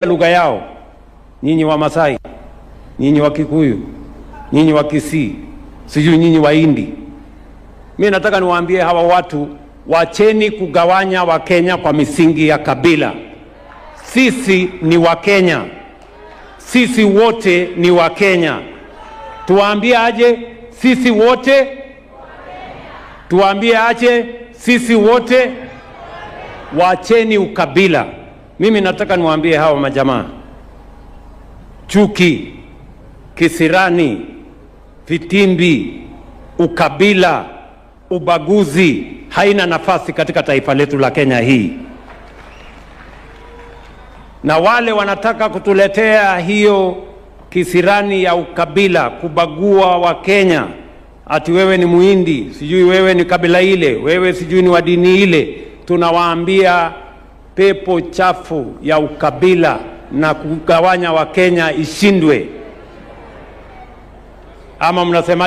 Lugha yao, nyinyi wa Masai, nyinyi wa Kikuyu, nyinyi wa Kisii, sijui nyinyi Wahindi. Mi nataka niwaambie hawa watu, wacheni kugawanya Wakenya kwa misingi ya kabila. Sisi ni Wakenya, sisi wote ni Wakenya. Tuwaambie aje? Sisi wote tuwaambie aje? Sisi wote, wacheni ukabila. Mimi nataka niwaambie hawa majamaa, chuki, kisirani, vitimbi, ukabila, ubaguzi haina nafasi katika taifa letu la Kenya hii. Na wale wanataka kutuletea hiyo kisirani ya ukabila, kubagua Wakenya, ati wewe ni Muhindi, sijui wewe ni kabila ile, wewe sijui ni wa dini ile, tunawaambia pepo chafu ya ukabila na kugawanya Wakenya ishindwe. Ama mnasemaje?